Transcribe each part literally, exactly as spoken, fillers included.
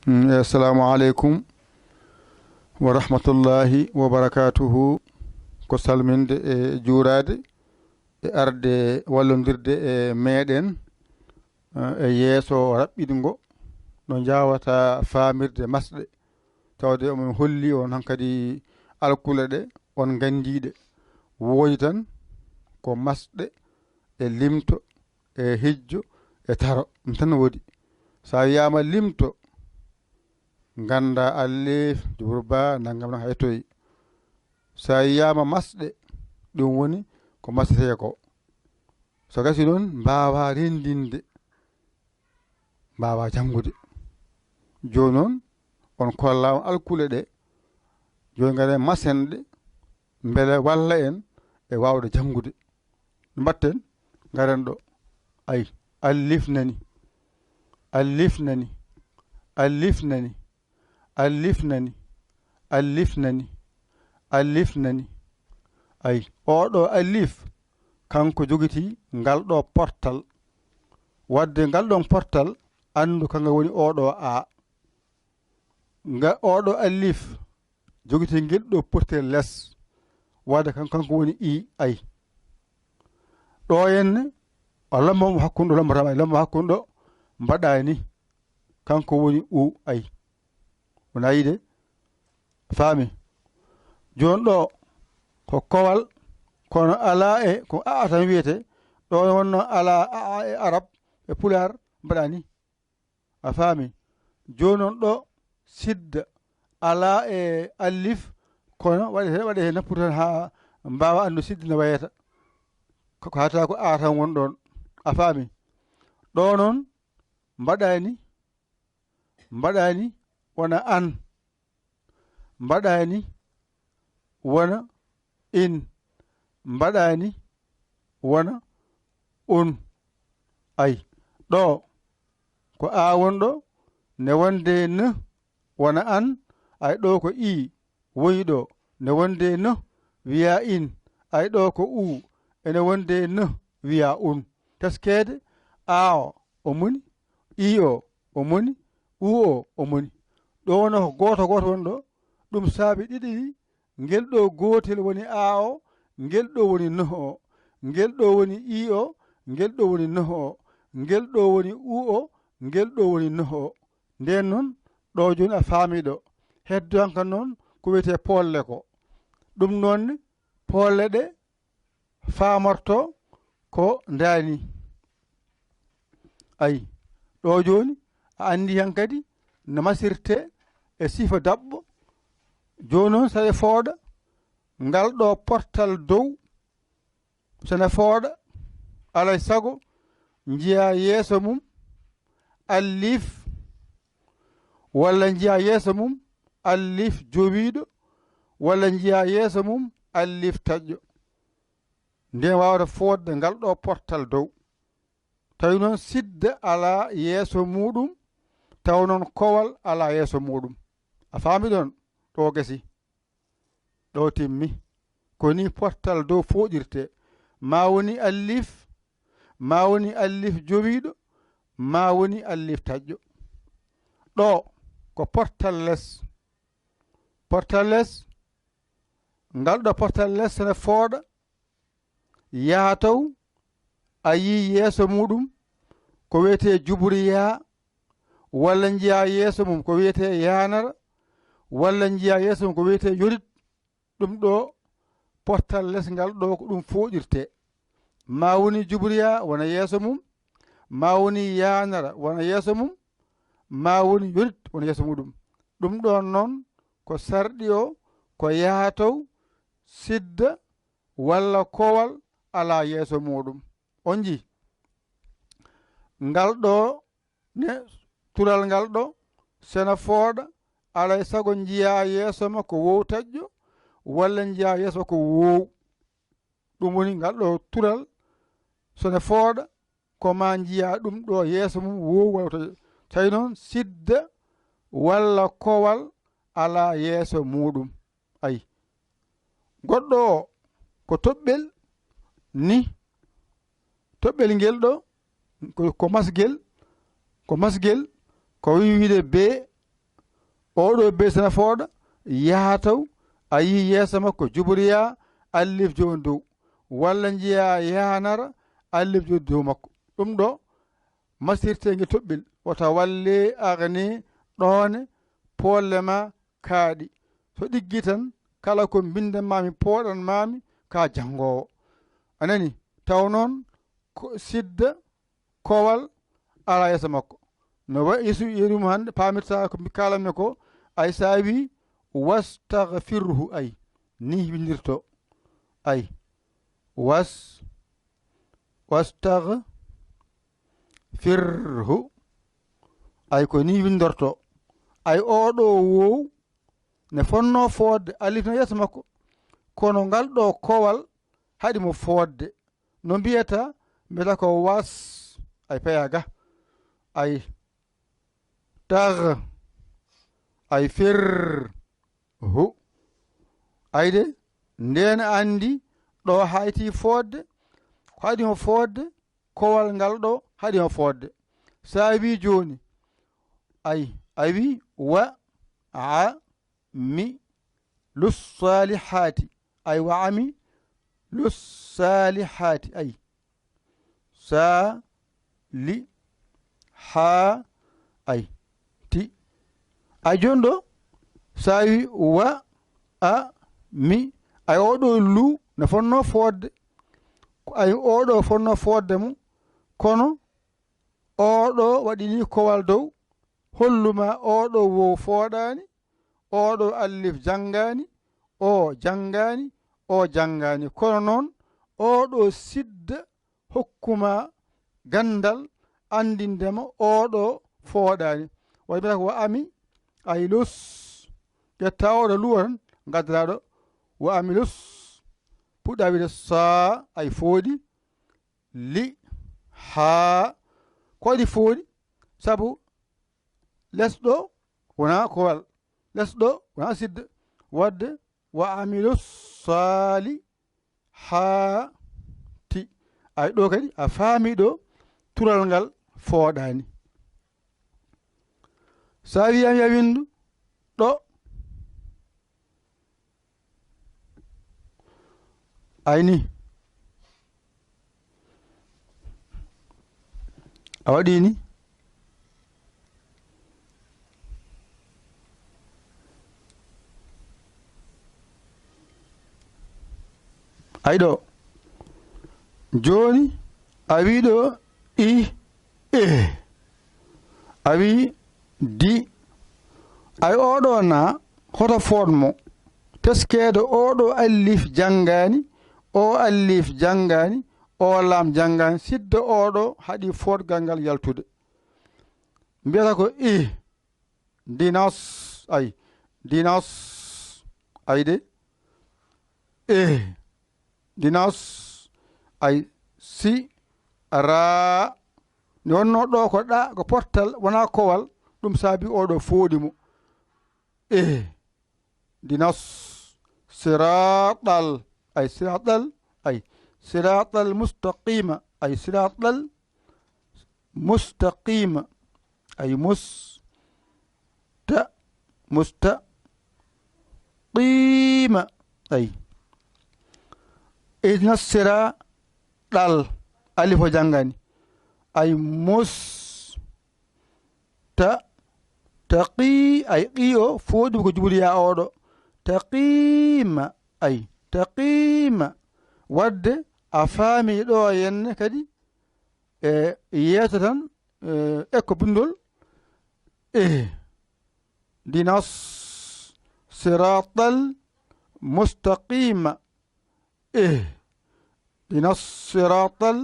Mm, assalamu aleykum wa rahmatullahi wa barakatuhu. Ko salminde e juuraade e arde wallondirde e meeɗen, eh, e yeeso raɓɓiɗngo, no njaawata faamirde masɗe. Tawde omin holli on hankadi alkule ɗe, on nganndi ɗe. Woodi tan ko masɗe e limto e hijjo e taro, ɗum tan woodi. So a wiyaama limto, ngannda alif, jubur ba, nanngam nan haytoy. So a wiyaama masɗe, ɗum woni ko mastetee ko. So gasi noon, mbaawa renndinde, mbaawa janngude. Jooni noon, on kollaama alkule ɗe, jooni ngaren masen ɗe, mbele walla en e waawde janngude. No mbaɗten? Ngaren ɗo. Ay, alif nani, alif nani, alif nani, alif nani, alif nani, alif nani. Ay, oo ɗo alif, kanko jogitii ngal ɗo portal. Waɗde ngal ɗon portal, anndu kanko woni oo ɗo a. Nga, oo ɗo alif, jogitii ngel ɗo portel les. Waɗde kan-, kanko woni i, ay. Ɗo henne, o lamba mo hakkunde ɗo, lamba tama, lamba hakkunde ɗo, mbaɗa ni. Kanko woni u, ay. Wona yiide? Faami? Jooni ɗo, ko kowal, kono alaa e, ko a a tan wiyete. Ɗo wonno alaa a a e arab, e pulaar, mbaɗa ni. A faami? Jooni noon ɗo sidda alaa e allif, kono waɗe he, waɗe he nappu tan haa mbaawa anndu sidda no wayata. Ko, ko haata ko a tan won ɗoon. A faami? Ɗo noon mbaɗaani, mbaɗaani wona an. Mbaɗaani wona in. Mbaɗaani wona un. Ay, ɗo ko a won ɗo, ne wonde n wona an. Ay, ɗo ko i woni ɗo, ne wonde n wiya in. Ay, ɗo ko u, ene wonde n wiya un. Teskeede, a o, o moni, i o, o moni, u o, o moni. Ɗo wona ko gooto gooto woni ɗo, ɗum saabi ɗiɗi ɗi, ngel ɗo gootel woni a o, ngel ɗo woni n o, ngel ɗo woni i o, ngel ɗo woni n o, ngel ɗo woni u o, ngel ɗo woni n o. Ndeen noon, ɗo jooni a faami ɗo. Heddo han kan noon ko wiyetee poolle ko. Ɗum noon ne, poolle ɗe faamorto ko ndaani. Ay, ɗo jooni a anndi han kadi no masirte e sifa daɓɓo. Jooni noon, so e fooɗa, ngal ɗo portal dow, so ne fooɗa, alay sago njiya yeeso mum allif, walla njiya yeeso mum allif jowiiɗo, walla njiya yeeso mum allif taƴƴo. Nden waawata foodde ngal ɗo portal dow. Tawi noon sidda alaa yeeso muuɗum, taw noon kowal alaa yeeso muuɗum. A faami ɗoon? Ɗo gasi. Ɗo timmi. Ko ni portal dow fooɗirte. Ma woni allif, ma woni allif jowiiɗo, ma woni allif taƴƴo. Ɗo ko portal les. Portal les, ngal ɗo portal les ene fooɗa, yaha taw a yii yeeso muuɗum ko wiyetee juburiya, walla njiya yeeso mum ko wiyetee yaanara, walla njiya yeeso mum ko wiyetee yorit. Ɗum ɗo portal les ngal ɗo ko ɗum fooɗirtee. Ma woni juburiya wona yeeso mum, ma woni yaanara wona yeeso mum, ma woni yorit wona yeeso muuɗum. Ɗum ɗon noon ko sarɗi o, ko yaha taw sidda walla kowal alaa yeeso muuɗum. On njii? Ngal ɗo ne, tural ngal ɗo, sena fooɗa, alay sago njiya yeeso makko wow taƴƴo, walla njiya yeeso makko wow. Ɗum woni ngal ɗo tural, so ne fooɗa, ko ma njiya ɗum ɗo yeeso mum wow walla taƴƴo. Tawi noon sidda walla kowal alaa yeeso muuɗum. Ay. Goɗɗo o ko toɓɓel ni. Toɓɓel ngel ɗo ko, ko masgel, ko masgel, ko wi-, wiide bee, Oɗo bee sena fooɗa, yaha taw a yi'i yeeso makko juburiya allif jooni dow, walla njiya yahanara allif jooni dow makko. Ɗum ɗo masirte nge toɓɓel, wota walle agne ɗoone poolle ma kaaɗi. So ɗiggi tan, kala ko mbinndan maami pooɗan maami ka janngoowo. A nani? Taw noon ko sidda kowal ala yeeso makko. No wa-, yeesu yerum hannde, paamirta ko mbi-, kaalanmi ko, ay, so a wi, "Wastagfirhu", ay, ni windirto. Ay, was-, "Wastagfirhu", ay, ko ni windorto. Ay, oɗo woow ne fonno foodde, alif no yeeso makko. Kono ngal ɗo kowal haɗi mo foodde. No mbiyata? Mbiyata ko was, ay, peya ga. Ay, tag, ay, fir, hu. Ay de, ndeen anndi ɗo hayti foodde, ko haɗi mo foodde, kowal ngal ɗo haɗi mo foodde. So a wi jooni, ay, a wi, wa, a, mi, lus, saalihaati. Ay, wa, ami, lus, saalihaati. Ay, sa, li, ha, ay, ti. Ay, jooni ɗo, so a wi, wa, a, mi, ay, oɗo lu no fonno foodde. Ko ay, oɗo fonno foodde mo, kono oɗo waɗi ni kowal dow, hollu ma oɗo wo fooɗaani, oɗo allif janngaani, o janngaani, o janngaani. Kono noon, oɗo sidda hokkuma ganndal anndindema oɗo fooɗaani. Waɗi mbiyata ko wa ami, ay, lus. Ƴetta oɗo luwo tan, ngaddaɗo wa ami lus. Puɗɗa wiide saa, ay, fooɗi. Li, haa. Ko waɗi fooɗi? Sabu les ɗo wonaa kowal. Les ɗo wonaa sidda. Waɗde wa amilu saali haati. Ay, ɗo kadi a faami ɗo tural ngal fooɗaani. So a wiyam ya winndu ɗo, ay ni. A waɗi ni. Ay ɗo. Jooni a wi ɗo i, e. A wi di. Ay, oɗo na hoto fooɗ mo. Teskeede oɗo allif janngaani, o allif janngaani, o laam janngaani. Sidda oɗo haɗi fooɗgal ngal yaltude. Mbiyata ko i, dinas, ay, dinas, ay de. E, dinas, ay, si, ra. Nde wonno ɗo ko ɗa, ko pottal, wonaa kowal, ɗum saabi oɗo fooɗi mo. E, dinas, siratal, ay, siratal, ay, siratal mustaqima, ay, siratal mustaqima, ay, mus-, ta-, musta-, qima, ay. Ihdinas siratal, alif o janngani. Ay, mus-, ta-, taqi, ay, qi o, fooɗi ko jubudi ya oɗo. Taqima, ay, taqima. Waɗde a faami ɗo henne kadi, e yeeso tan, e, ekko bindol, e, dinas siratal mustaqima, e, dinas siratal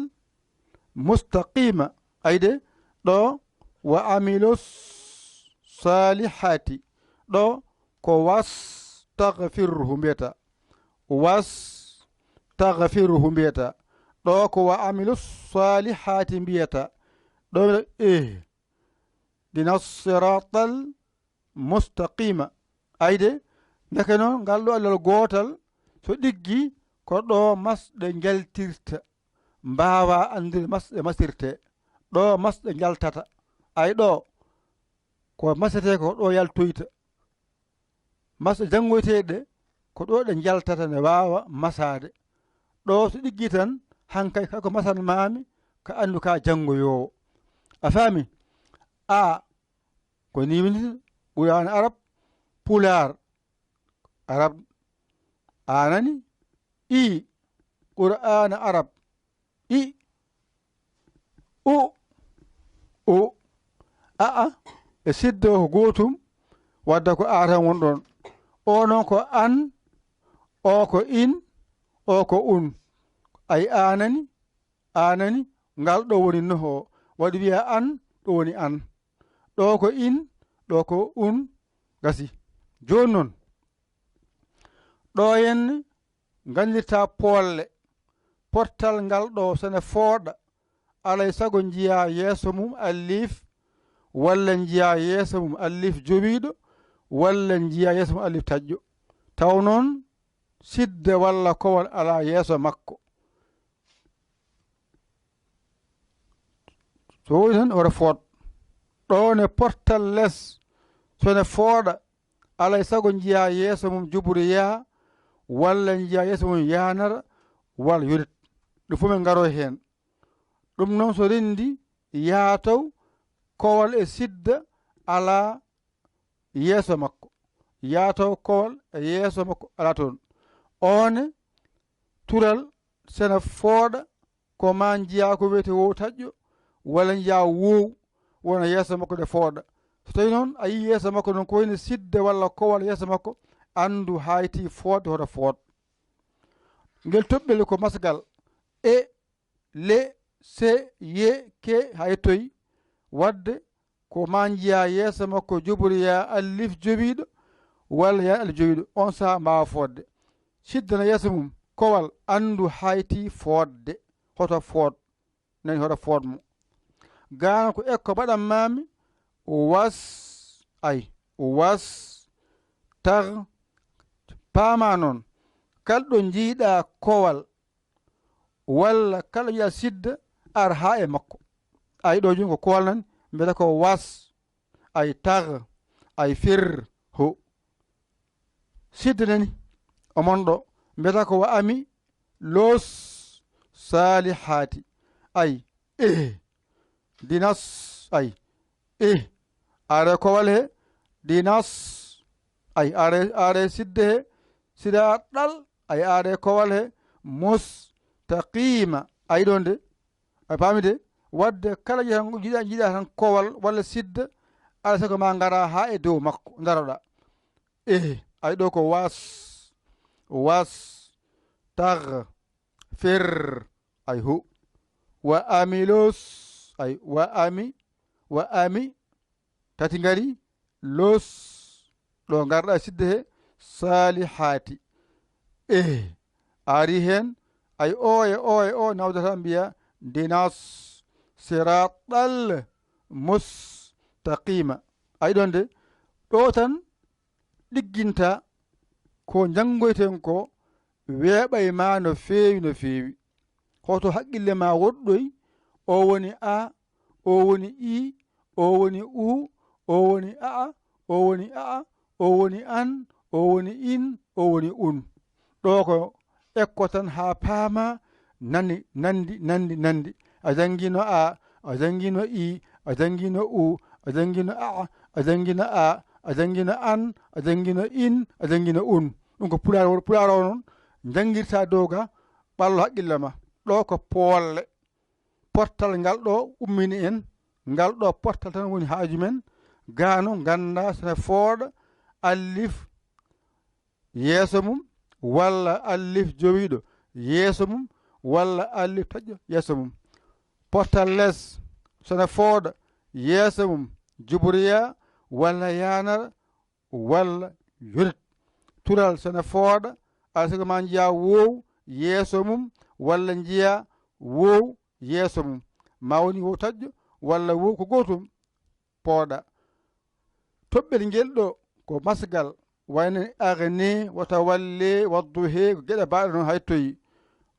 mustaqima. Ayde, ɗo, wa amilu salihati. Ɗo ko was tagfirhu mbiyata. Was tagfirhu mbiyata. Ɗo ko wa amilu salihati mbiyata. Ɗo, eh, dinas siratal mustaqima. Ayde, ndeke noon, ngal ɗo allal gootal, so ɗiggi, ko ɗo masɗe njaltirta. Mbaawa anndude masɗe masirte. Ɗo masɗe njaltata. Ay ɗo, ko masete ko ɗo yaltoyta. Masɗe janngoyteeɗe ɗe, ko ɗo ɗe njaltata, ne waawa masaade. Ɗo so ɗiggi tan, hankay kala ko masan maami, ka anndu ka janngoyoowo. A faami? A, ko ni wini Qur'aan Arab, Pulaar, Arab, a nani? I, Qur'aan Arab, I, U, U, A, A, e siddo ko gootum, wadda ko A tan woni ɗon. O noon ko an, o ko in, o ko un. Ay, a nani? A nani? Ngal ɗo woni noh o. Waɗi wiya an, ɗo woni an. Ɗo ko in, ɗo ko un. Gasi. Jooni noon, ɗo henne nganndirta poolle. Pottal ngal ɗo, so ne fooɗa, alay sago njiya yeeso mum alliif, walla njiya yeeso mum alliif jowiiɗo, walla njiya yeeso mum alliif taƴƴo. Taw noon, sidde walla kowal alaa yeeso makko. So woni tan, oto fooɗ. Ɗo ne pottal les, so ne fooɗa, alay sago njiya yeeso mum jubroya, walla njiya yeeso mum yanara, walla yonit. Ɗum fof min ngaro heen. Ɗum noon so renndi, yaataw kowal e sidda alaa yeeso makko. Yaataw kowal e yeeso makko alaa toon. Oon e tural sena fooɗa, ko ma njiya ko wiyetee wow taƴƴo, walla njiya wow wona yeeso makko nde fooɗa. So tawi noon a yii yeeso makko noon ko wayno sidde walla kowal yeeso makko, anndu hayti fooɗde hoto fooɗ. Ngel toɓɓel ko masgal e, le, se, ye, ke, hay toy. Wadde ko ma njiya yeeso makko jubroya alliif jowiiɗo, walla ya alliif jowiiɗo, on saha mbaawa fooɗde. Sidda na yeeso mum, kowal, anndu hayti fooɗde, hoto fooɗ, nani hoto fooɗ mo. Gaano ko ekko mbaɗan maami, was, ay, was, tar, paama noon, kala ɗo njiiɗa kowal, walla kala wiya sidda, ar haa e makko. Ay, ɗo jooni ko kowal nani, mbiyata ko was, ay, tar, ay, fir, ho. Sidda nani, omon ɗo, mbiyata ko wa ami los salihaati. Ay, eh, dinas, ay, eh, are kowal he, dinas, ay, are, are sidde he, sida ɗal, ay, are kowal he, mus, taqima, ay, ɗon de, a faami de, wadde kala jiɗa, jiɗa, jiɗa tan kowal walla sidda, alaa sago ma ngara haa e dow makko, ndaroɗa. Eh, ay, ɗo ko was, was, tag, fir, ay, hu. Wa ami los, ay, wa ami, wa ami, tati ngari, los, ɗo ngarɗa sidde he, salihaati. Eh, ari heen, ay, o e o e o nawdata mbiya, dinas, siratal mustaqima. Ay, ɗon de, ɗo tan ɗigginta ko njanngoyten ko weeɓay ma no feewi, no feewi. Hoto haqqille ma woɗɗoy, o woni a, o woni i, o woni u, o woni a'a, o woni a'a, o woni an, o woni in, o woni un. Ɗo ko ekko tan haa paama nani, nandi, nandi, nandi. A janngino a, a janngino i, a janngino u, a janngino a'a, a janngino a, a janngino an, a janngino in, a janngino un. Ɗum ko pulaar o, pulaar o noon njanngirta dow ga, ɓallo haqqille ma. Ɗo ko poolle. Pottal ngal ɗo ummini en, ngal ɗo pottal tan woni haaju men. Gaano ngannda sene fooɗa allif yeeso mum, walla allif jowiiɗo yeeso mum, walla allif taƴƴo yeeso mum. Pottal les, sene fooɗa yeeso mum, juburiya, walla yaanara, walla yonit. Tural sene fooɗa, alaa sago ma njiya woow yeeso mum, walla njiya woow yeeso mum. Ma woni woow taƴƴo, walla woow ko gootum pooɗa. Toɓɓel ngel ɗo ko masgal, wayno agne, wata walle, waddu he, ko geɗe baaɗe noon hay toyi.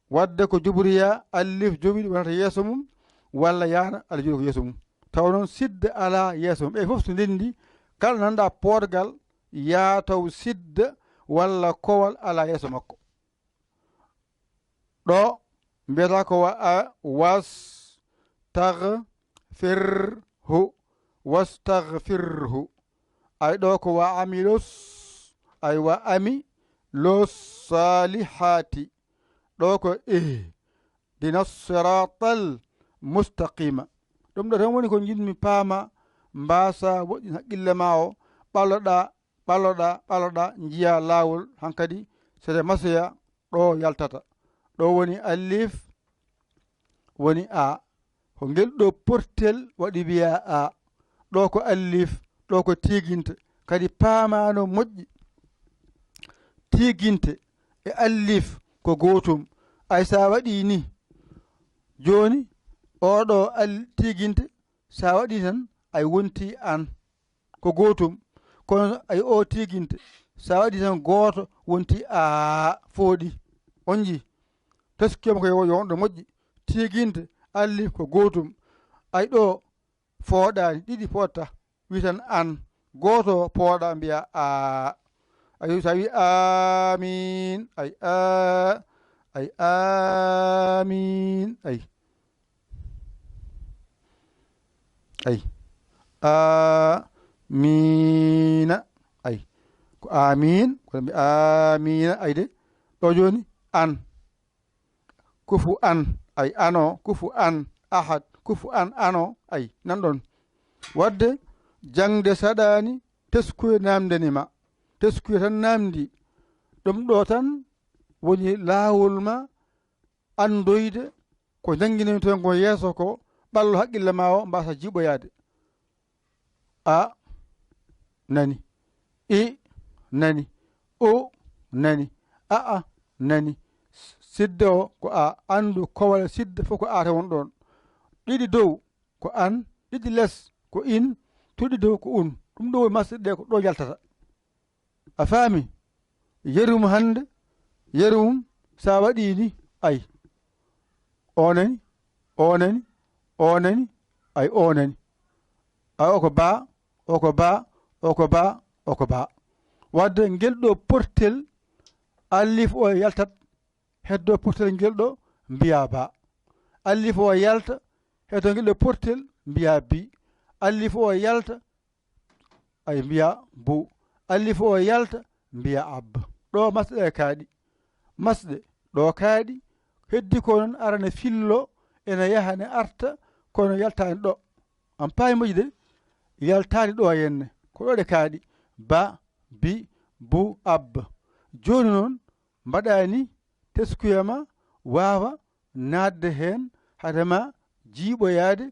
Wadde ko juburiya, allif jowiiɗo wonata yeeso mum, walla yaana, allif jowiiɗo ko yeeso mum. Tawa noon sidde alaa yeeso mum. Ɓe fof so ndenndi, kala nanɗa poodgal, yaa taw sidda walla kowal alaa yeeso makko. Ɗo mbiyata ko wa a, wastagfirhu, wastagfirhu. Ay ɗo ko wa amilos, ay wa ami los salihati. Ɗo ko ihdina siratal mustaqima. Ɗum ɗo tan woni ko njiɗmi paama, mbaasa woɗɗin haqqille ma o, ɓaloɗa, ɓaloɗa, ɓaloɗa, njiya laawol hankadi, sede masoya ɗo yaltata. Ɗo woni alif, woni a. Ko ngel ɗo portel waɗi wiya a. Ɗo ko alif, ɗo ko tiiginte. Kadi paamaano moƴƴi. Tiiginte e alif ko gootum. Ay sa waɗi ni, jooni oɗo al-, tiiginte, sa waɗi tan, ay wonti an. Ko gootum. Kono ay o tiiginte, sa waɗi tan gooto, wonti a fooɗi. On njii? Teskiyam ko yo, yo wonɗo moƴƴi. Tiiginte, alif ko gootum. Ay ɗo fooɗaani, ɗiɗi pooɗta. Wi tan an. Gooto pooɗa, mbiya a. Ay, so a wi amin, ay a, ay amin, ay. Ay. Amina. Ay. Ko amin, ko mbi amina, ay de. Ɗo jooni, an. Kufu an, ay ano, kufu an, ahad, kufu an, ano, ay, nan ɗon. Wadde, jaŋde saɗaani, teskuye naamndani ma. Teskuye tan naamndi. Ɗum ɗo tan woni laawol ma anndoyde ko njannginoyten ko yeeso ko, ɓallo haqqille ma o mbaasa jiiɓoyaade. A nani. I nani. O nani. A a nani. Sidde o ko a. Anndu kowal sidde fof ko a tan woni ɗon. Ɗiɗi dow ko an, ɗiɗi les ko in, to ɗiɗi dow ko un. Ɗum ɗo woni masɗe ɗe ko ɗo yaltata. A faami? Yeru mum hannde, yeru mum, so a waɗii ni, ay. O nani, o nani, o nani, ay, o nani. Ay, o ko baa, o ko baa, o ko baa, o ko baa. Wadde ngel ɗo portel, alif o yaltat, heddo portel ngel ɗo, mbiya baa. Alif o yalta, heddo ngel ɗo portel, mbiya bi. Alif o yalta, ay, mbiya bu. Alif o yalta, mbiya ab. Ɗo masɗe ɗe kaaɗi. Masɗe ɗo kaaɗi. Heddi ko noon arane fillo, ene yaha ne arta, kono yaltaani ɗo. An paami moƴƴi de, yaltaani ɗo henne. Ko ɗo ɗe kaaɗi. Ba, bi, bu, ab. Jooni noon, mbaɗaani teskuya ma waawa naatde heen, hade ma jiiɓoyaade,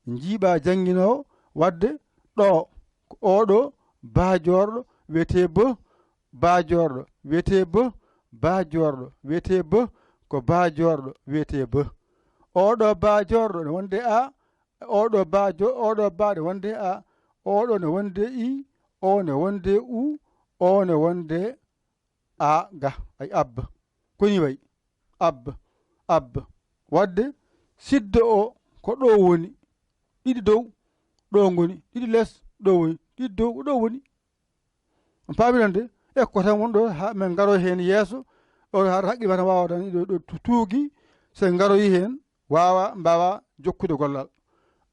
njiiɓa jannginoowo, wadde ɗo, ko oɗo baajoorɗo wiyetee bo, baajoorɗo wiyetee bo, baajoorɗo wiyetee bo, ko baajoorɗo wiyetee bo. Oɗo baajoorɗo ne wonde a, oɗo baajo-, oɗo baaɗo wonde a, oɗo ne wonde i, o ne wonde u, o ne wonde a ga, ay, abba. Koni wayi? Abba, abba. Wadde siddo o ko ɗo woni. Ɗiɗi dow, ɗo ngoni. Ɗiɗi les, ɗo woni. Ɗiɗi dow, ko ɗo woni. On paami ɗon de? E ko tan woni ɗo, haa min ngaro heen yeeso. Ɗo haa haqqil ma tan waawa tan ɗo, ɗo tu-, tuugi. So en ngaroyi heen, waawa, mbaawa jokkude gollal.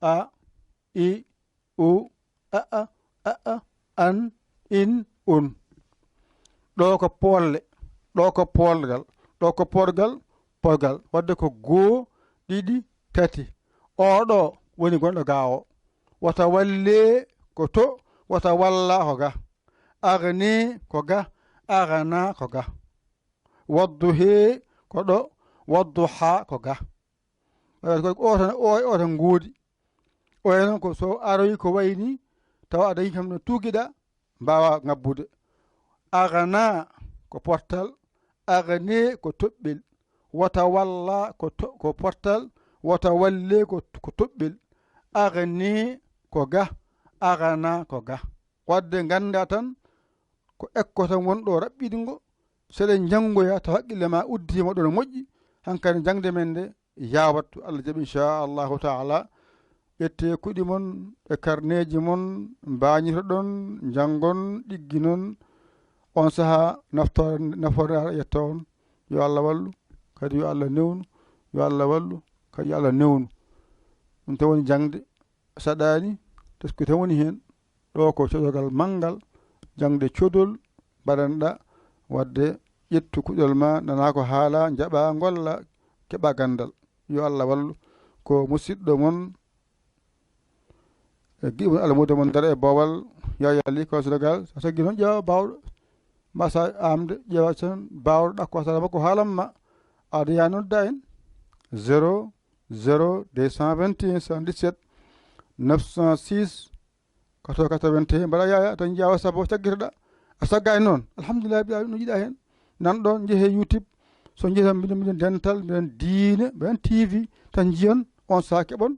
A, i, u, a, a, a, a, an, in, un. Ɗo ko poolle, ɗo ko poolgal, ɗo ko poolgal, poolgal. Wadde ko goo, ɗiɗi, tati. Oɗo woni gonɗo ga o. Wata walle ko to, wata walla ko ga. Agni ko ga, agana ko ga. Wadduhe ko ɗo, wadduha ko ga. Ɓayata ko o tan, o, o tan ngoodi. O en ko so aroyi ko wayi ni, tawa a dañi kam no tuugiɗa, mbaawa ngabbude. Agana ko pottal, agane ko toɓɓel. Wata walla ko to-, ko pottal, wata walle ko, ko toɓɓel. Agane ko ga, agana ko ga. Wadde ngannda tan, ko ekko tan wonɗo raɓɓiɗingo, seɗen njanngoya taw haqqille ma uddiima ɗo no moƴƴi, hankadi jaŋde men nde yaawat, to Allah jaɓi, inchallahu taala. ƴettee kuɗi mon e karneeji mon, mbaañitoɗon, njanngon, ɗigginon. On sahaa naftoore, nafoore ara yetta on. Yo Allah wallu, kadi yo Allah newnu, yo Allah wallu, kadi yo Allah newnu. Ɗum tan woni jaŋde, saɗaani, teskude tan woni heen. Ɗo ko coodogal manngal, jaŋde codol mbaɗanɗa, wadde ƴettu kuɗol ma, nana ko haala, njaɓa, ngolla, keɓa ganndal. Yo Allah wallu. Ko musiɗɗo mon, e giɗo mon, Allah muudo mon dara e boowal, Yaya Ly ko Sénégal. So taggi noon, ƴeewa baawɗo, masa amde, ƴeewa tan baawɗo, ɗakko sara makko, haalan ma. Aɗa yaa nodda en, zéro zéro deux cent vingt et un soixante-dix-sept neuf cent six, quatre-vingt-un, mbaɗa Yaya, tan ƴeewa sabo taggitoɗa. A saggaani noon, alhamdulillah, mbiɗa no jiɗa heen. Nan ɗoon, njehee YouTube, so njehee mbiɗen, mbiɗen dental, mbiɗen diine, mbiɗen T V, tan njiyon, on sahaa keɓon.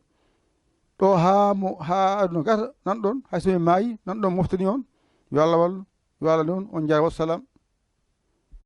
Ɗo haa mo, haa aduna gasa, nan ɗoon, hay so mi maayi, nan ɗoon moftani on. Yo Allah wallu, yo Allah noon, on njaara, wassalam.